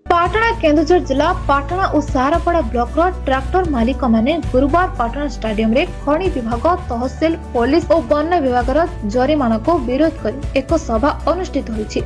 ପାଟଣା, କେନ୍ଦୁଝର ଜିଲ୍ଲା ପାଟଣା ଓ ସାହାରପଡ଼ା ବ୍ଲକର ଟ୍ରାକ୍ଟର ମାଲିକମାନେ ଗୁରୁବାର ପାଟଣା ଷ୍ଟାଡିୟମରେ ଖଣି ବିଭାଗ, ତହସିଲ, ପୋଲିସ ଓ ବନ ବିଭାଗର ଜରିମାନାକୁ ବିରୋଧ କରି ଏକ ସଭା ଅନୁଷ୍ଠିତ ହୋଇଛି।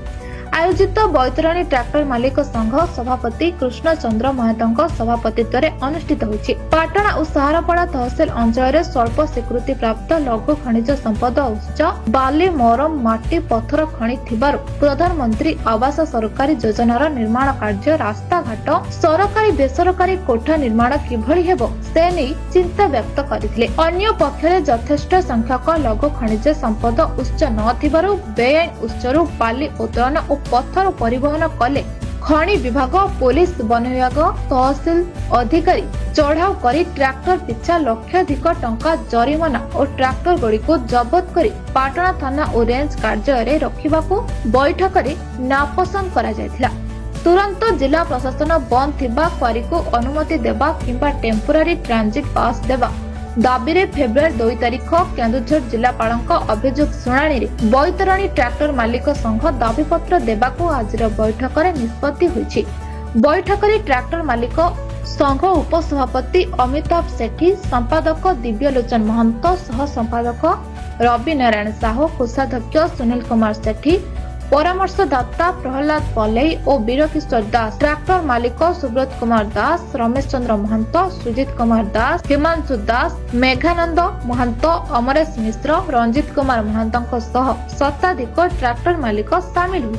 ଆୟୋଜିତ ବୈତରଣୀ ଟ୍ରାକ୍ଟର ମାଲିକ ସଂଘ ସଭାପତି କୃଷ୍ଣଚନ୍ଦ୍ର ମହାନ୍ତଙ୍କ ସଭାପତିତ୍ୱରେ ଅନୁଷ୍ଠିତ ହୋଇଛି। ପାଟଣା ଓ ସାହାରପଡ଼ା ତହସିଲ ଅଞ୍ଚଳରେ ସ୍ୱଳ୍ପ ସ୍ୱୀକୃତିପ୍ରାପ୍ତ ଲଘୁ ଖଣିଜ ସମ୍ପଦ ଉତ୍ସ ବାଲି, ମୋରମ, ମାଟି, ପଥର ଖଣି ଥିବାରୁ ପ୍ରଧାନମନ୍ତ୍ରୀ ଆବାସ ସରକାରୀ ଯୋଜନାର ନିର୍ମାଣ କାର୍ଯ୍ୟ, ରାସ୍ତାଘାଟ, ସରକାରୀ ବେସରକାରୀ କୋଠା ନିର୍ମାଣ କିଭଳି ହେବ, ସେ ନେଇ ଚିନ୍ତା ବ୍ୟକ୍ତ କରିଥିଲେ। ଅନ୍ୟ ପକ୍ଷରେ ଯଥେଷ୍ଟ ସଂଖ୍ୟକ ଲଘୁ ଖଣିଜ ସମ୍ପଦ ଉତ୍ସ ନଥିବାରୁ ବେଆଇନ ଉତ୍ସରୁ ବାଲି ଉତ୍ତୋଳନ ଓ ପଥର ପରିବହନ କଲେ ଖଣି ବିଭାଗ, ପୋଲିସ, ବନ ବିଭାଗ, ତହସିଲ ଅଧିକାରୀ ଚଢାଉ କରି ଟ୍ରାକ୍ଟର ପିଛା ଲକ୍ଷାଧିକ ଟଙ୍କା ଜରିମାନା ଓ ଟ୍ରାକ୍ଟର ଗୁଡ଼ିକୁ ଜବତ କରି ପାଟଣା ଥାନା ଓ ରେଞ୍ଜ କାର୍ଯ୍ୟାଳୟରେ ରଖିବାକୁ ବୈଠକରେ ନାପସନ୍ଦ କରାଯାଇଥିଲା। ତୁରନ୍ତ ଜିଲ୍ଲା ପ୍ରଶାସନ ବନ୍ଦ ଥିବା କ୍ୱାରିକୁ ଅନୁମତି ଦେବା କିମ୍ବା ଟେମ୍ପୋରାରୀ ଟ୍ରାନଜିଟ୍ ପାସ୍ ଦେବା ଦାବିରେ ଫେବୃଆରୀ 2 ତାରିଖ କେନ୍ଦୁଝର ଜିଲ୍ଲାପାଳଙ୍କ ଅଭିଯୋଗ ଶୁଣାଣିରେ ବୈତରଣୀ ଟ୍ରାକ୍ଟର ମାଲିକ ସଂଘ ଦାବିପତ୍ର ଦେବାକୁ ଆଜିର ବୈଠକରେ ନିଷ୍ପତ୍ତି ହୋଇଛି। ବୈଠକରେ ଟ୍ରାକ୍ଟର ମାଲିକ ସଂଘ ଉପସଭାପତି ଅମିତାଭ ସେଠୀ, ସମ୍ପାଦକ ଦିବ୍ୟଲୋଚନ ମହନ୍ତ, ସହ ସମ୍ପାଦକ ରବି ନାରାୟଣ ସାହୁ, କୋଷାଧ୍ୟକ୍ଷ ସୁନୀଲ କୁମାର ସେଠୀ, ପରାମର୍ଶଦାତା ପ୍ରହ୍ଲାଦ ପଲେଇ ଓ ବୀରକିଶୋର ଦାସ, ଟ୍ରାକ୍ଟର ମାଲିକ ସୁବ୍ରତ କୁମାର ଦାସ, ରମେଶ ଚନ୍ଦ୍ର ମହାନ୍ତ, ସୁଜିତ କୁମାର ଦାସ, ହିମାଂଶୁ ଦାସ, ମେଘାନନ୍ଦ ମହାନ୍ତ, ଅମରେଶ ମିଶ୍ର, ରଞ୍ଜିତ କୁମାର ମହାନ୍ତଙ୍କ ସହ ଶତାଧିକ ଟ୍ରାକ୍ଟର ମାଲିକ ସାମିଲ ହୋଇଥିଲେ।